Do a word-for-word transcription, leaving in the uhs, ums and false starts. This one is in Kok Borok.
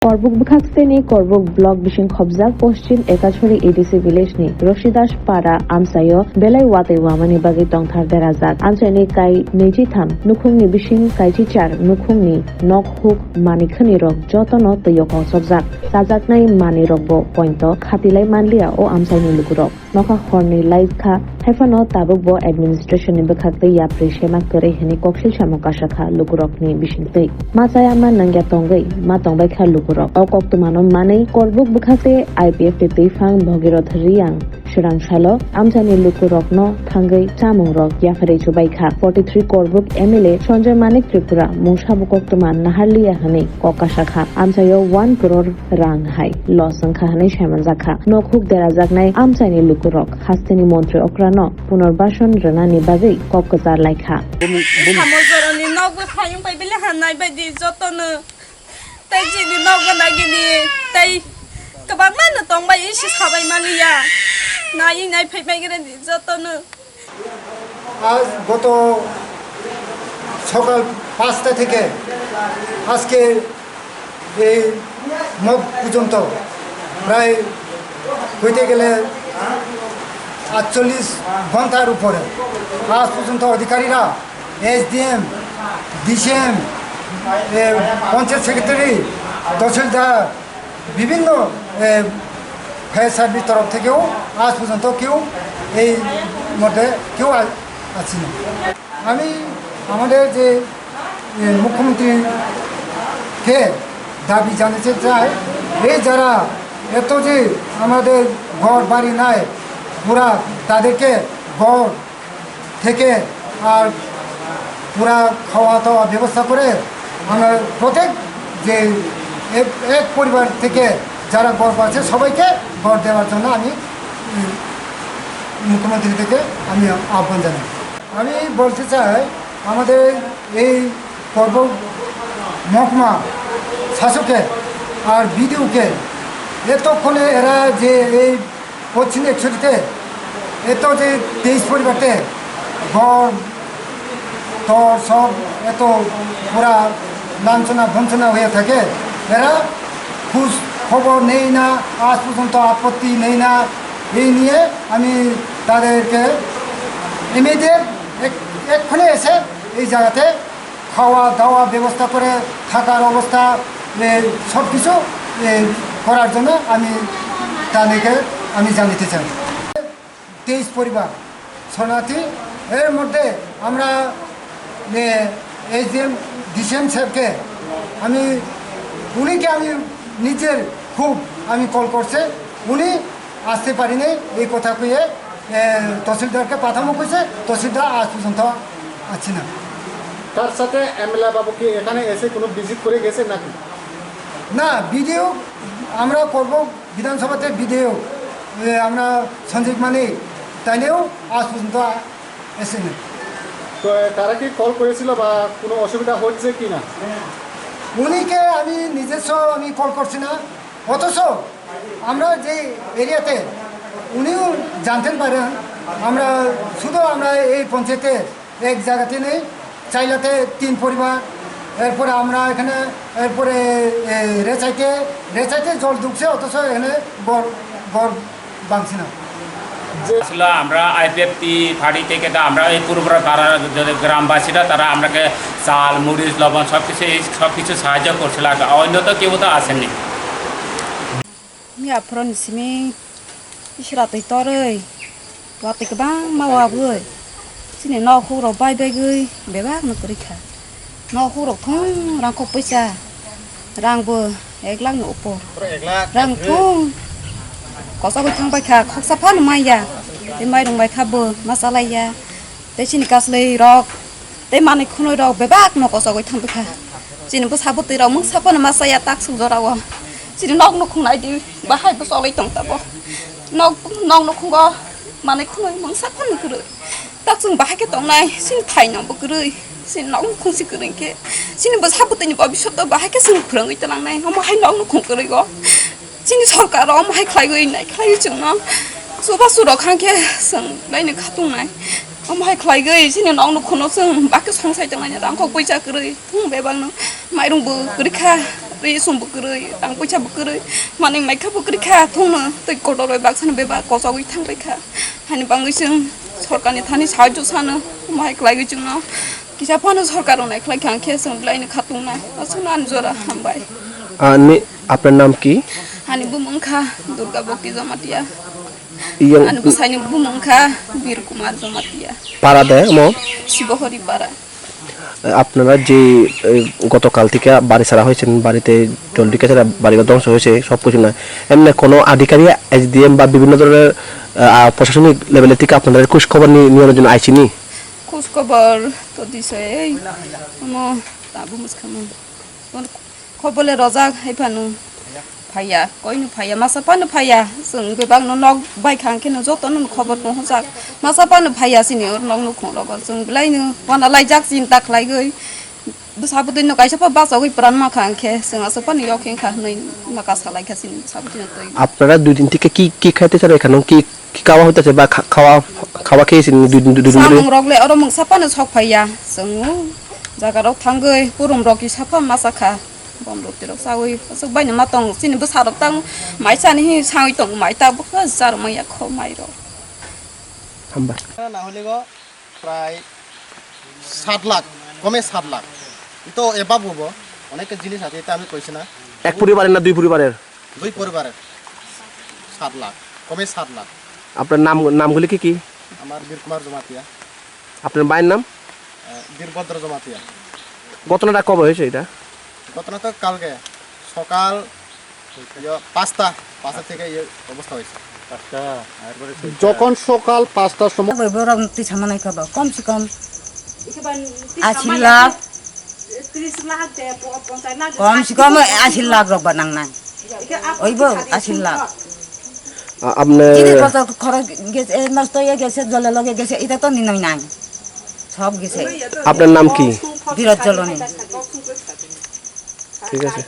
Korbuk bwkhak seni Korbuk block bising khobjak Poschim Ekachori A D C village ni Roshidas Para amchaio belai watwi wamani bagwi tongthar derajak. Amchaini kai nwichitham nukhungni bising kaichichar nukhungni nok huk mani khwnirok jotono twio kochopjak. Chajaknai manwirokbo pointo khatilai manliya o amchaini lukurok. Nokha horni lai kha, haiphano tabukbo administration ni bwkhaktwi yapri sema kwrwi hwnwi koksil samung kasakha lukurokni bisingtwi. Ma chaya ma nangya tongwi ma tongbaikha lukurok. O koktwmano manwi Korbuk bwkhaktwi I P F T twiphang Bhagirath Riyang swrang salo amchaini lukurokno thangwi chamungrok yapharwi chubaikha. Forty three Korbuk M L A Sanjay Manik Tripura mungsa bo koktwma naharliya hwnwi kok kasakha. Amchaio one crore rang hai loss wngkha hwnwi saimanjakha. Nok huk derajaknai amchaini lukurok hasteni montri okrano punorbashan rwnani bagwi kok kwchar laikha. Samojoroni nokbo phayung pai bile hanai baidi jotono. Tei chini nokbo nagini tei kwbangma no tongbai isi sabai maliya. Nai nai phai bai gre di jotono. আজ গত সকাল পাঁচটা থেকে আজকে এই মগ পর্যন্ত প্রায় হইতে গেলে আটচল্লিশ ঘন্টার উপরে আজ পর্যন্ত অধিকারীরা এসডিএম, ডিসিএম, এ, পঞ্চায়েত সেক্রেটারি, তহসিলদার, বিভিন্ন, এ, ফায়ার সার্ভিস তরফ থেকেও আজ পর্যন্ত কেউ এই মধ্যে কেউ আ-, আছি না। আমি আমাদের যে, এ, মুখ্যমন্ত্রীকে দাবি জানাতে চাই, এই যারা এত যে আমাদের ঘর বাড়ি নাই, পুরা তাদেরকে ঘর থেকে আর পুরা খাওয়া দাওয়া ব্যবস্থা করে আমরা প্রত্যেক যে এক, এক পরিবার থেকে যারা গর্ব আছে সবাইকে ঘর দেওয়ার জন্য আমি, উম, মুখ্যমন্ত্রী থেকে আমি আহ্বান জানাই। আমি বলতে চাই আমাদের এই পর্ব মহকুমা শাসকে আর বিডিওকে এতক্ষণে এরা যে এই পশ্চিম একশোটিতে এত যে তেইশ পরিবারতে ঘর, টর সব এত পুরা লাঞ্ছনা ভঞ্ছনা হয়ে থাকে, এরা খোঁজ খবর নেই না, আজ পর্যন্ত আপত্তি নেই না। এই নিয়ে আমি তাদেরকে ইমিডিয়েট এক-, এক্ষুনি এসে এই জায়গাতে খাওয়া দাওয়া ব্যবস্থা করে থাকার অবস্থা, এ, সব কিছু, এ, করার জন্য আমি তাদেরকে আমি জানাতে চাই। তেইশ পরিবার শরণার্থী, এর মধ্যে আমরা, এ, এসডিএম, ডিসিএম সাহেবকে আমি, উনিকে আমি নিজের খুব আমি কল করছে, উনি আসতে পারিনি, এই কথা কইয়ে, এ, তহসিলদারকে পাঠানো কইছে, তহসিলদার আজ পর্যন্ত আসছে না। তার সাথে এমএলএ বাবু কি এখানে এসে কোনো ভিজিট করে গেছে নাকি? না, বিডিও আমরা করব, বিধানসভাতে বিডিও, এ, আমরা সঞ্জীব মানিক, তাইলেও আজ পর্যন্ত এসে নেই। তো, এ, তারা কি কল করেছিল বা কোনো অসুবিধা হচ্ছে কি না? উনিকে আমি নিজস্ব আমি কল করছি না, অথচ আমরা যে এরিয়াতে উনিও জানতেন পারেন, আমরা শুধু আমরা এই পঞ্চায়েতে এক জায়গাতে নেই, চাইলাতে তিন পরিবার, এরপরে আমরা এখানে, এরপরে, এ, রেচাইতে, রেচাইতে জল ঢুকছে, অথচ এখানে ঘর, ঘর ভাঙছে না। আসলে আমরা আইপিএফটি পার্টি থেকে তো আমরা এই পুরোপুরি পাড়ার যে গ্রামবাসীরা তারা আমরাকে চাল, মরিচ, লবণ সব কিছু, এই সব কিছু সাহায্য করছিল আর কি। অন্য তো কেউ তো আসেনি। Miya phoroni simi isra twi torwi watwi kwbangma wabwi chini nok hukrok bai baigwi bebakno kwrwi kha. Nok hukrok thung rangkho puisa rangbo ek lakh ni upor. Rang thung kochogwi thang bai kha, khoksa phano manya. Tei mairung bai kha bo ma chalaiya. Tei chini kaslwi rok tei manwi khwnwi rok bebak no kochogwi thang bwkha. Chini bwsa bwtwi rok mungsa phano ma chaya tak suk jora o. Chini nok nukhung nai di, bahai bo cholwi tong tabok. Nok, nok nukhungo manwi khwnwi mungsa phano kwrwi. Tak chwng bahai khe tongnai, chini thai no bo kwrwi. Chini nok nukhung si kwrwi khe chini bwsa bwtwi ni bobisot o bahai khe chwng phwrwngwi tlangnai. Omo hai nok nukhung kwrwi o. Chini sorkar rok omo hai khlaiwi nai khlaiwi chwngno chubachu rok hang khe chwng laino khatung nai. Omo hai khlaigwi chini nok nukhungno chwng bakhe songsai tong laina rang kok puisa kwrwi thung bebak no mairung bo kwrwi kha. Ri sung bwkrwi, tang puisa bwkrwi, manwi maikha bwkrwi kha, thungno tei kotor bai baksano bebak kochogwi thangbai kha. Hani bangwi chwng sorkarni thani sahajyo sano, mahai kwlaiwi chwngno kisa phano sorkar rok naikhlai kha, hwnkhe chwng belaino khatungna, aswkno ani jora hambai. Ani, apnar naam ki? Hani bumung kha Durga Bhakti Jamatia. Yang Ani bwsaini bumung kha Bir Kumar Jamatia. Para de mo? Sibohori para. আপনারা যে, এ, গতকাল থেকে বাড়ি ছাড়া হয়েছেন, বাড়িতে জল ঢুকেছে, বাড়িঘর ধ্বংস হয়েছে, সব কিছু নয়, এমনি কোনো আধিকারিক, এসডিএম বা বিভিন্ন ধরনের, আ, আ, প্রশাসনিক লেভেলের থেকে আপনাদের খোঁজ খবর নিয়ে, নেওয়ার জন্য আইসিনি? খোঁজ খবর তো দিছে, এই, কোনো তা বুঝখানো। Khobole rojak hai phano phaiya, koino phaiya, masa phano phaiya. Chwng bebakno nok bai kha, hwnkhe no jotono khobor tongthokjak. Masa phano phaiya chini oro nok nukhung rogo. Chwng belaino wana laijak, chinta khlaigwi. Bwsa bwtwino kaisa pha bachagwi pran ma kha, hwnkhe chwng aswk phano yok hwn kha hwnwi maka salai kha chini bwsa bwtwino twi. আপনারা দুই দিন থেকে কি, কি খাইতে চান এখানে? কি কি খাওয়া হইতেছে বা খা-, খাওয়া, খাওয়া খেয়েছেন দুই দিন, দুই দিন ধরে? Samung rok le oro mungsa phano sok phaiya. Chwng o jaga rok thangwi purum rok kisa pha ma cha kha. Bom rok tirok chawi aswk baino ma tong. Chini bwsa rok tang mai chani hi sawi tong, mai ta bwkha jar maya kho mai rok. Hamba. না হলে গো প্রায় সাত লাখ, কমে সাত লাখ। তো এ বাবু গো, অনেক জিনিস আছে, এটা আমি কইছি না। এক পরিবারের না দুই পরিবারের? দুই পরিবারের সাত লাখ, কমে সাত লাখ। আপনার নাম, নামগুলি কি কি? আমার বীর কুমার জমাতিয়া। আপনার ভাইয়ের নাম? আহ, বীরভদ্র জমাতিয়া। ঘটনাটা কবে হয়েছে এটা? ঘটনা তো কালকে সকাল, ইয়ে, পাঁচটা, পাঁচটা থেকে এই অবস্থা হয়েছে। পাঁচটা? যখন সকাল পাঁচটার সময় Borok twi sama nai kha ba, kom se kom আশি লাখ, kom se kom আশি lakh rok ba nang nai. Oibo আশি লাখ. আ-, আপনি Chini kotor khorok gese, nosto ye gese, jole loge gese, ita to ninoi nai. Sob gese. আপনার নাম কি? Birot Joloni. ঠিক আছে।